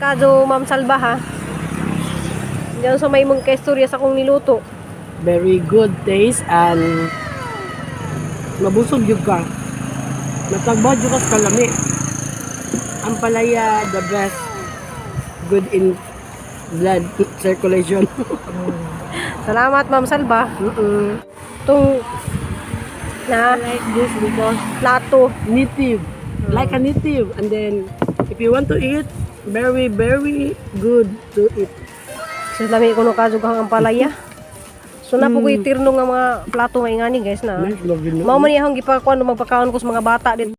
Kaso, Ma'am Salba ha. Diyan sa may mong kaistorya sa akong niluto. Very good taste and mabusog jud ka. Matagbaw jud ka sa kalami. Ampalaya, the best. Good in blood circulation. Salamat, Ma'am Salba. Itong na I like this because plato. Native. Like a native. And then, if you want to eat, very, very good to eat. So, lami ko no kadyo ang ampalaya. So, na po ko itirno nga mga plato nga ingani guys na. Nice, love you. Mao man akong gipakuan magpakaon ko sa mga bata dito.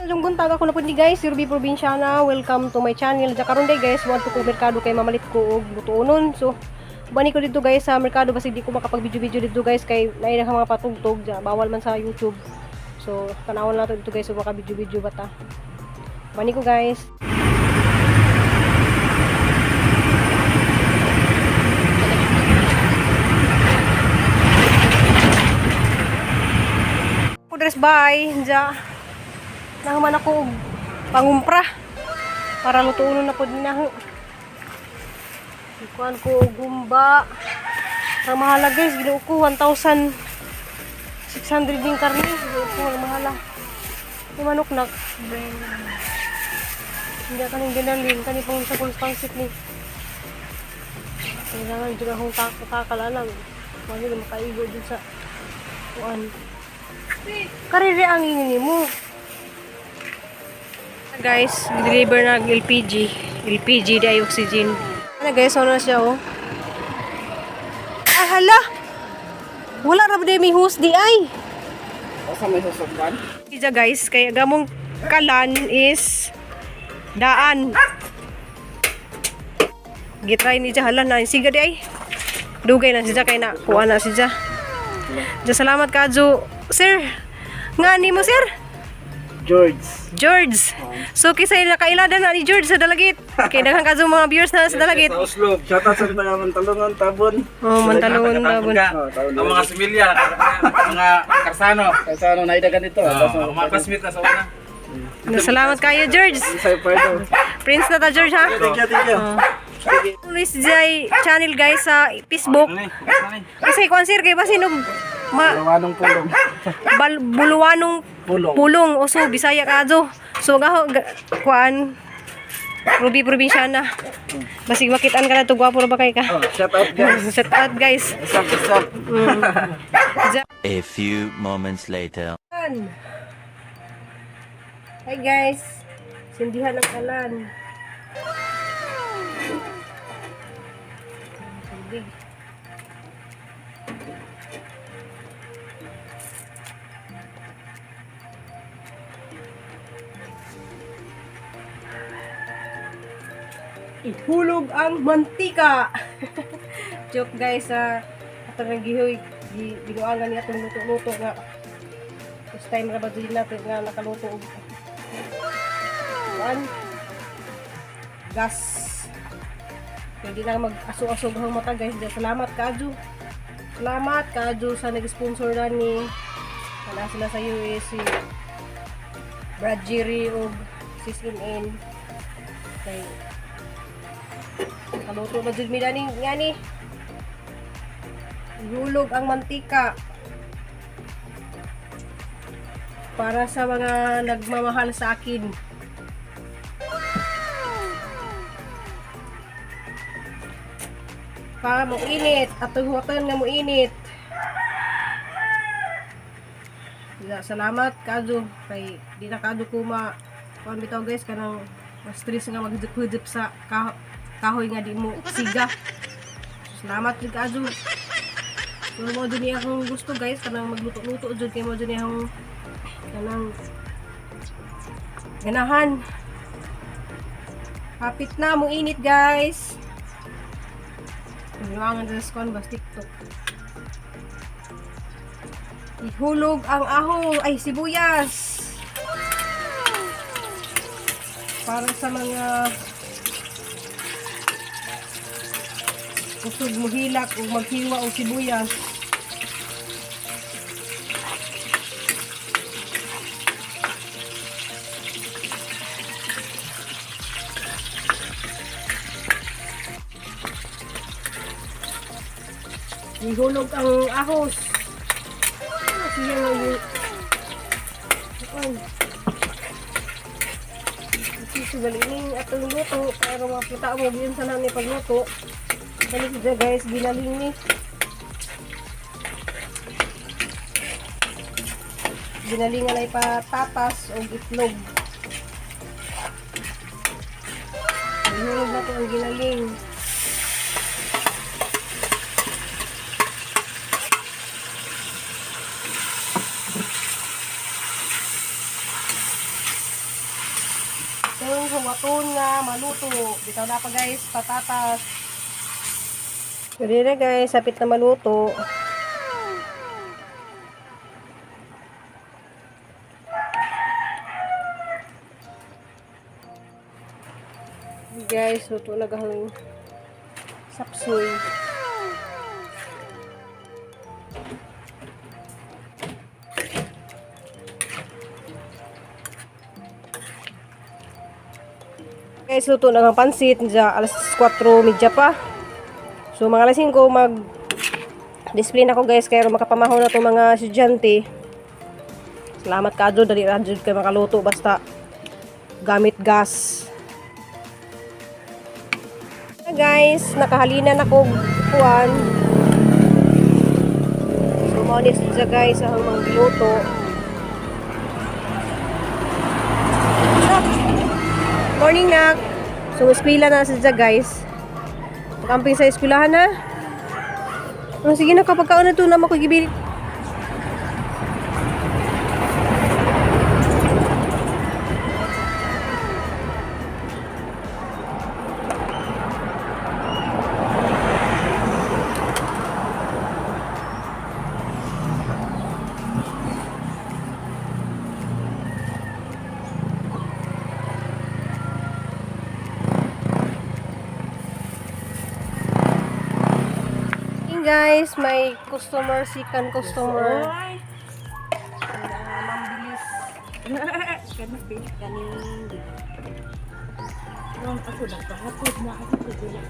Yung buntag ako na po ni guys, Ruby Provinciana. Welcome to my channel. Diya karon day guys, mo ko merkado kay mamalit ko og butuonon. So, bani ko dito guys sa merkado basig di ko makapag video-video dito guys kay naay na mga patugtog diya, bawal man sa YouTube. So, tanawon na to dito guys so maka video-video bata. Bani ko guys. Kudres bye. Diya. Nahuman ako og pangumpra para lutuon na pod nina. Ikuan ko og gumba. Ang mahala guys, Ginoo ko 1,600 din karne. Ginoo ko ang mahala. Yung manok na. Hindi ka nang ginalin. Kani pang sa pulos pangsit ni. Kailangan dyan akong kakalalang. Wala na makaigo dyan sa kuan. Karire ang ingin mo. Guys, deliver na ang LPG. LPG di ay oxygen. Ano guys, ano na siya oh. Ay hala. Wala ra ba di may hose di ay. Asa may sasakyan? Ija guys, kaya gamong kalan is daan. Gitry ni Ija hala na siga di ay. Dugay na siya kay na kuha na siya. Ja salamat kadyo. Sir, nga ni mo sir? George. George. So kisay nakailada na ni George sa Dalagit. Kay daghan kadyo mga viewers na sa Dalagit. Sa Oslo. Shout out sa mga Mantalungan, Tabon. Oh, mantalungon tabon. Ang mga similya, mga karsano. Karsano, naida ganito. Oh, ang mga classmate na sa una. Salamat kayo George. Prince na ta George ha. Thank you, thank you. Luis Jai channel guys sa Facebook. Ano eh? Ano eh? Kasi kuan sir kay basin og ma Anong pulong? bal, buluwanong Pulong. pulong o so Bisaya kadyo. So gaho kuan Ruby Provinciana. Basig makitaan ka na to gwapo ra ba kay ka? Oh, shout out guys. Shout out guys. What's up, what's up? A few moments later. Hi guys. Sindihan ang kalan. Tubig. Ihulog ang mantika. Joke guys sa atong nang gihoy ginuangan niya atong luto-luto nga. First time ra ba dili natin nga nakaluto og kuan gas. Pwede lang mag-aso-aso ang mata guys. Salamat kadyo. Salamat kadyo sa nag-sponsor na ni wala sila sa US si Brad Jerry og Sis NN. Kay nakaluto na jud mi dani ngani. Ihulog ang mantika para sa mga nagmamahal sa akin. Para mo init at huwatan nga mo init. Ya, salamat kadyo kay di na kadyo ko ma kuan bitaw guys kanang ma-stress nga maghudip-hudip sa kahoy nga di mo siga. Salamat jud kadyo. So mo jud niya akong gusto guys kanang magluto-luto jud kay mo jud niya akong kanang ganahan. Kapit na mo init guys. Ginuangan sa skon bas TikTok. Ihulog ang aho ay sibuyas. Para sa mga kusog muhilak o maghiwa og sibuyas. Gihulog ang ahos. Ah, siya nga yung... Kuan. Susugalinin atong luto. Pero makita mo yun sa nani pagluto. Dali siya guys, ginaling ni. Ginalingan ay patatas o itlog. Ihulog na to ang ginaling. Itong huwaton nga maluto. Bitaw na pa guys, patatas. Pwede na guys, sapit na maluto. Guys, luto na gahong sapsoy. Guys, luto na ang pansit. Diya, alas 4:30 pa. So, mga alas 5, mag display na ko guys. Kaya makapamahaw na itong mga estudyante. Salamat ka, Jod. Dali ra jud kay makaluto. Basta gamit gas. Guys, nakahalina na ko kuan. So, mao ni siya guys ang mga giluto. Nak! Morning, nak. So, eskwela na siya guys. Pakamping sa eskwelahan na. Oh, sige na, kapag kaon na to na makigibilit. Hey guys, may customer, second customer. Ma'am Bilis. Kaning. Ako nagpahapod na ako sa dila.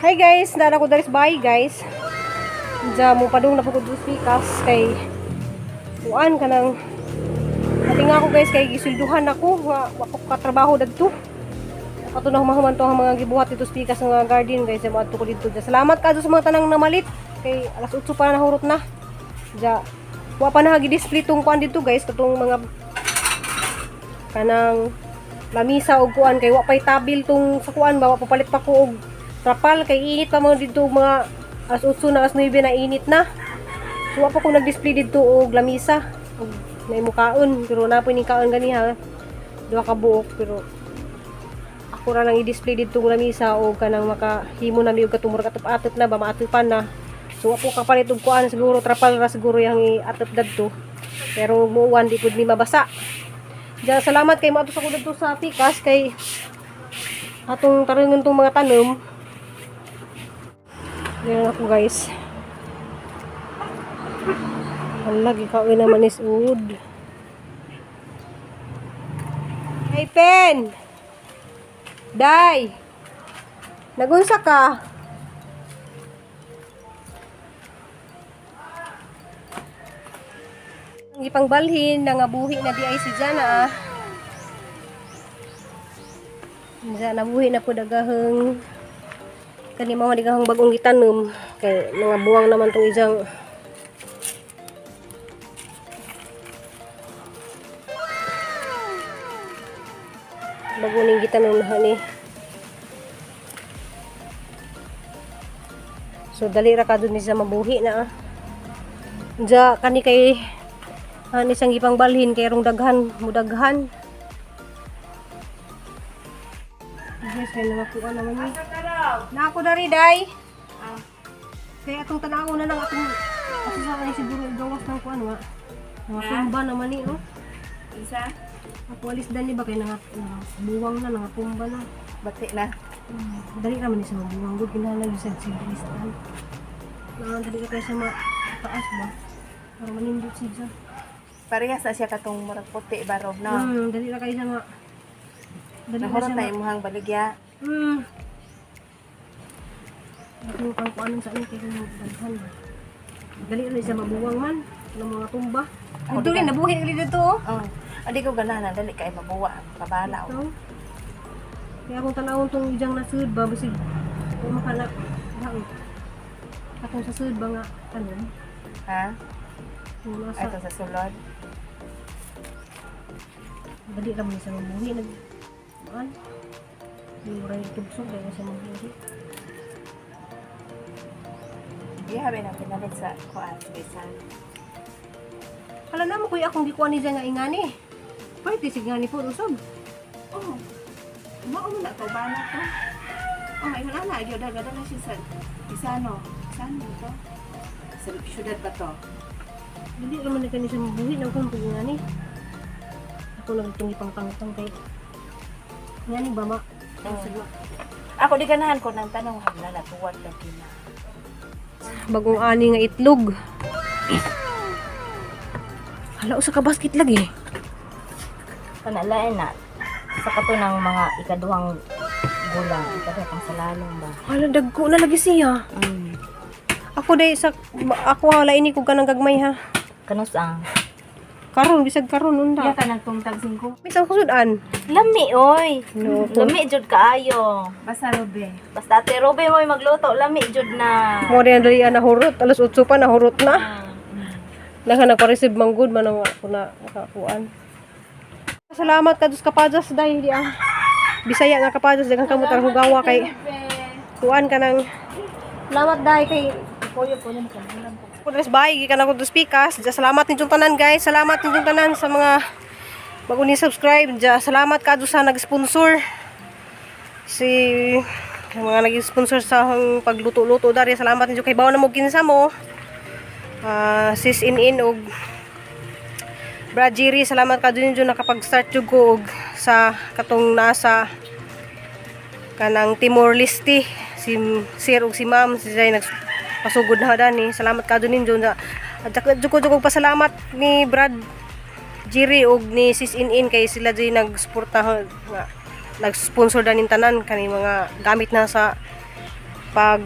Hi guys, nara ko daris bye guys. Diya mo padung na po ko pikas kay kuan kanang Ati nga ako guys kay gisulduhan ako nga wa ko katrabaho dadto. Ato na humahuman to ang mga gibuhat dito sa pikas nga garden guys, mo adto ko dito. Diya, salamat kadto sa mga tanang namalit kay alas 8 pa nahurot na. Diya, wa pa na gi-display tong kuan dito guys, katong mga kanang lamisa og kuan kay wa pay tabil tong sa kuan ba, wa papalit pa ko og trapal kay init pa mga dito mga alas 8 na alas 9 na init na. So wa pa ko nag-display dito og lamisa og may mukaon pero na po ni kaon gani ha. Duha ka buok pero ako ra lang i-display dito og lamisa og kanang makahimo na mi og katumor katop-atop na ba maatupan na. So wa po kapalit og kuan siguro trapal ra siguro yang iatop dadto. Pero muuwan di pud mi mabasa. Diyan, salamat kay moadto sa ko didto sa pikas kay atong tarungon tong mga tanom. Diyan ako guys. Ang lagi ka naman is wood. Hey Pen! Day! Nagunsa ka? Ang ipangbalhin, nangabuhi na di ay si Jana. Ah. Diyan, nabuhi na po dagahang kani mao digahang bagong gitanom kay mga buwang naman tong isang bago ning gitanom na ni. So dali ra ka dun ni sa mabuhi na ah. Diya kani kay ani siyang gipang balhin kay rong daghan mudaghan. Yes, kay nakakuha naman ni. Na ako dari day. Kaya atong tanaw na lang atong asa sa kani siguro gawas ng kuan wa. Mga tumba naman ni oh. Isa? Ako alis dani ba kay nga buwang na nga tumba na. Bati na. Dali naman ni sa mabuwang gud kinahanglan gyud sa sigilistan. Na dali ka kay sa taas ba. Para manindot siya. Parehas na siya katong murag puti ba rob no. Dali ra kay sa ma. Dali ra Nahurot siya na ma. imuhang baligya. Ako kang kuanon sa inyo kay kung daghan ba. Dali ra siya mabuwang man ng mga tumba. Dito rin nabuhi rin dito oh. Oh. Adi ko ganahan dali kay mabuwa kabala. Ito. Kaya akong tanawon tong ijang nasud ba basig o makalak daot. Atong sa sud ba nga tanom? Ha? Kung nasa Ato sa sulod. dali ra man siya mabuhi nag kuan. Di mo rin tugsog dahil siya mabuhi. Di habi na pinalit sa kuan bisan. Hala na mo kuya akong gikuan ni nga ingani. Pwede sig ngani po usab. Oh. Mao man na to ba na to? Oh, ay wala na gyud dagada na siya sa Bisano. Saan to? Sa syudad ba to? Dili ra man na kani siya mabuhi nang kung ingani. Ako lang itong ipangtangtang kay ngani ba ma? Mm. Ako di ganahan ko nang tanong hagla na tuwad lagi na. Bagong ani nga itlog. Hala usa ka basket lagi. Kanalain na. Sa kato ng mga ikaduhang gulang, ikaduha pang salalong ba? Hala dagko na lagi siya. Ako day sa ako hala ini ko kanang gagmay ha. Kanus ang. Karon bisag karon Iya unda. ka nagtungtag singko. Bisan kusudan. Lami oy. No. Lami jud kaayo. Basta robe. Basta ate Robe mo'y magluto, lami jud na. Mo rin dali na hurot alas 8 pa nahurot na. Naka nagpa-receive man good man ang ako na nakakuan. Salamat ka dus kapajas dai di ang Bisaya nga kapajas daghang kamo tar hugawa kay kuan ka nang Salamat dai kay Kudres bye gikan ako dos pikas. Ja, salamat ninyong tanan guys. Salamat ninyong tanan sa mga bago ni subscribe. Ja, salamat ka sa nag-sponsor. Si mga nag-sponsor sa akong pagluto-luto dari. Salamat ninyo kay bawo na mo kinsa mo. Ah, sis in in og Brad Jerry, salamat ka dun ninyo nakapag-start jud ko og sa katong nasa kanang Timor Leste si sir ug si ma'am si Jay nagpasugod na dani. Salamat ka dun ninyo na at jud ko jud ko pasalamat ni Brad Jerry ug ni Sis In In kay sila jud nagsuporta nga nag-sponsor danin tanan kani mga gamit na sa pag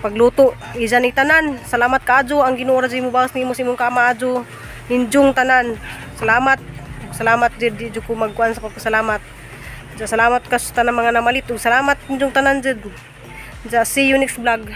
pagluto. Isa ni tanan. Salamat kaadyo ang Ginoo ra jud mo nimo sa imong kama adyo. Ninjong tanan. Salamat. Salamat jud, di jud ko magkuan sa pagpasalamat. Ja, salamat ka sa tanang mga namalit ug salamat ninyong tanan jud. Ja, see you next vlog.